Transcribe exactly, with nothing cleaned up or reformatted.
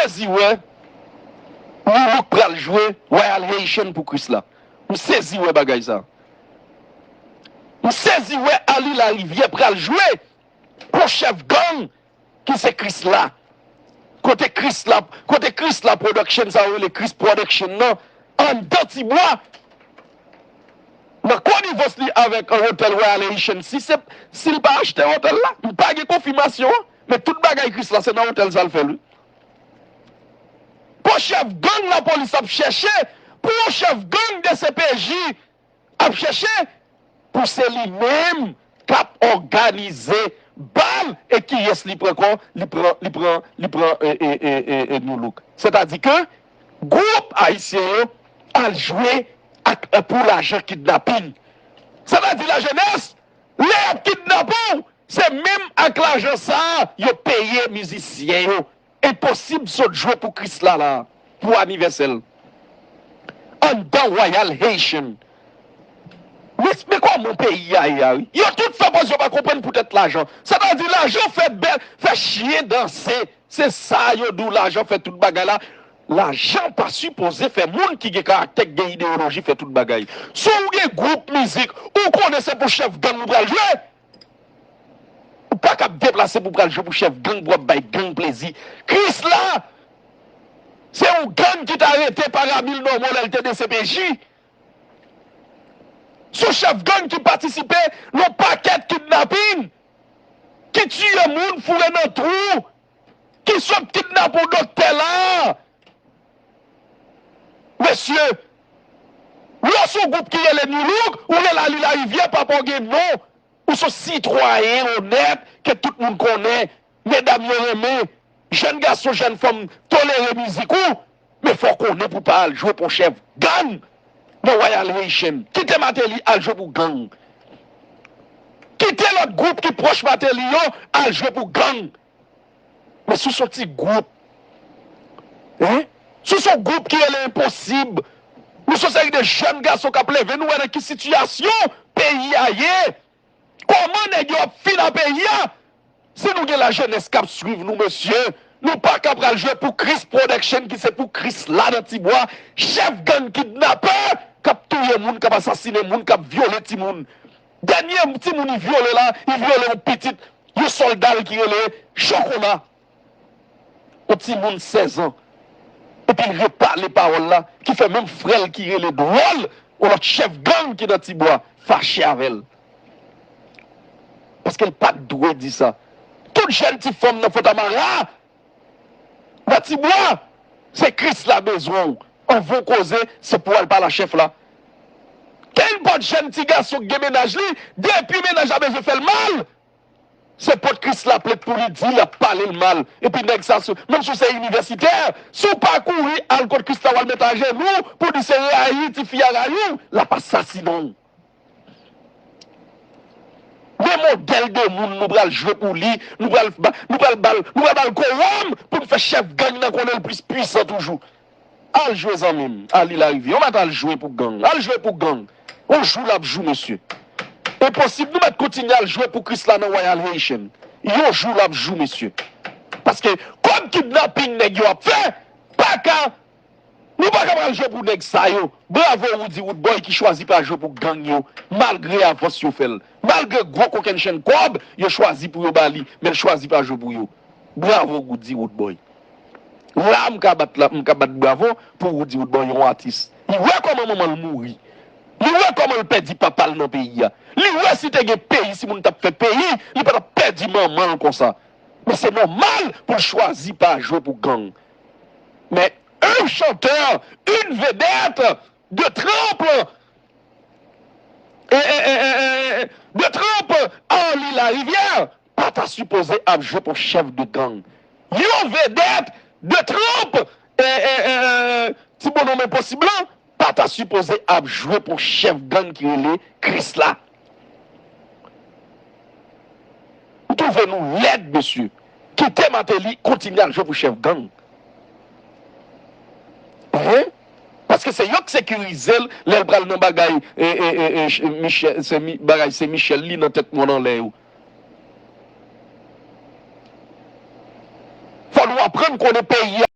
sezi wè New Look pral jwe Royal Haitian pou Krisla. M sezi wè bagay sa. M sezi wè Arly Larivière pral jwe pou chèf gang ki se Krisla. Kote Krisla, kote Krisla Production, sa yo rele Chris Production nan, anndan Tibwa. Nan konivans li avèk, euh, Hotel Royal Haitian, si se, si l pa achte otèl la, m pa gen konfimasyon an, men tout bagay Krisla se nan otèl sa l fè l, wi. Pou chèf gang lapolis ap chèche, pou yon chèf gang D C P J ap chèche, pou se li menm k ap òganize bal. E kiyès li pran kò? Li pran, li pran, li pran, e, e, e, e, e New Look. Sètadi ke gwoup ayisyen yo al jwe ak, e, pou lajan kidnaping. Sètadi lajenès, lè y ap kidnape w, se menm ak lajan sa a yo peye mizisyen yo. Enposib sot jwe pou Krisla la, pou anivèsè l. Anndan Royal Haitian. Men, men kòman peyi a ye a, wi. Yo tout fè pòz yo pa konprann poutèt lajan. Sètadi lajan fè bèl, fè chen danse. Se sa yo di w, lajan fè tout bagay la. Lajan pa sipoze fè moun ki gen karaktè, ki gen ideyoloji fè tout bagay. Si w gen gwoup mizik, ou konnen se pou chèf gang ou pral jwe. Ou pa kab deplase pou pral jwe pou chèf gang, pou ap bay gang plezi. Krisla, se yon gang ki t arete pa Ramil Nomo lè l te D C P J. Se yon chèf gang ki patisipe nan pakèt kidnaping, ki tiye moun, foure nan twou, ki sot kidnape yon doktè la. Mesye, lè w se yon gwoup ki rele New Look, ou rele Arly Larivière, papa w gen non. Ou se yon sitwayen onèt ke tout moun konnen, medam yo renmen, jèn gason, jèn fanm tolere mizik ou, men fò w konnen pou w pa al jwe pou chèf gang nan Royal Haitian. Kite Martelly al jwe pou gang. Kite lòt gwoup ki pwòch Martelly yo al jwe pou gang. Men si w se yon ti gwoup, en? Si w se yon gwoup ki rele Enposib, nou se yon seri de jèn gason k ap leve, nou wè nan ki sitiyasyon peyi a ye. Kòman nèg yo ap fin a peyi a? Si nou gen lajenès k ap swiv nou, mesye, nou pa ka pral jwe pou Chris Production, ki se pou Krisla nan Tibwa, chèf gang kidnapè, k ap touye moun, k ap asasinen moun, k ap vyole timoun. Dènye timoun li vyole la, li vyole yon pitit yon sòlda l ki rele Chokola. Yon timoun sèz an. Epi l repale pawòl la, ki fè menm frè l ki rele Dwòl, yon lòt chèf gang ki nan Tibwa, fache avè l. Paske l pa t dwe di sa. Tout jèn ti fanm nan Fontamara, nan Tibwa, se Krisla bezwen w. Anvan w koze, se pou w al pale a chèf la. Kenpòt jèn ti gason k gen mennaj li, depi mennaj la bezwen fè l mal, se pot Krisla plent pou li, di l ap pale l mal. Epi nèg sa, sou, menm si w se inivèsitè, si w pa kouri al kot Krisla, w al met ajenou pou di se rayi tifi a rayi w, l ap asasinen w. Men modèl de moun nou pral jwe pou li, nou pral ba, nou pral ba l, nou pral ba l kowòm pou n fè chèf gang nan konnen l plis pwisan toujou. Al jwe, zanmi m, Arly Larivière. Yon mèt al jwe pou gang. Al jwe pou gang. Yon jou l ap jou, mesye. Enposib nou mèt kontinye al jwe pou Krisla nan Royal Haitian. Yon jou l ap jou, mesye. Paske kòb kidnaping nèg yo ap fè, pa ka, nou pa ka pral jwe pou nèg sa yo. Bravo Roody Roodboy ki chwazi pa jwe pou gang yo, malgre avans yo fè l. Malgre gwo kokennchenn kòb yo chwazi pou yo ba li, men l chwazi pa jwe pou yo. Bravo Roody Roodboy. La m ka bat la, m ka bat bravo pou Roody Roodboy, yon atis. Li wè kòman manman l mouri. Li wè kòman l pèdi papa l nan peyi a. Li wè si te gen peyi, si moun t ap fè peyi, li pa t ap pèdi manman l konsa. Men se nòmal pou l chwazi pa jwe pou gang. Men un chanteur, une vedette de trempe, e, e, e, e, e, de trempe Arly Larivière pa ta sipoze ap jwe pou chèf de gang. Yon vedèt de trempe, e, e, e, e, ti bonòm Enposib lan, pa ta sipoze ap jwe pou chèf gang ki rele Krisla. M twouve nou lèd, mesye. Kite Martelly kontinye al jwe pou chèf gang. Hein? Paske se yo k sekirize l lè l pral nan bagay, e, e, e, e, Ch-, Michel, se mi-, bagay se Michel li nan tèt mòn anlè yo. Fò nou aprann konnen peyi a.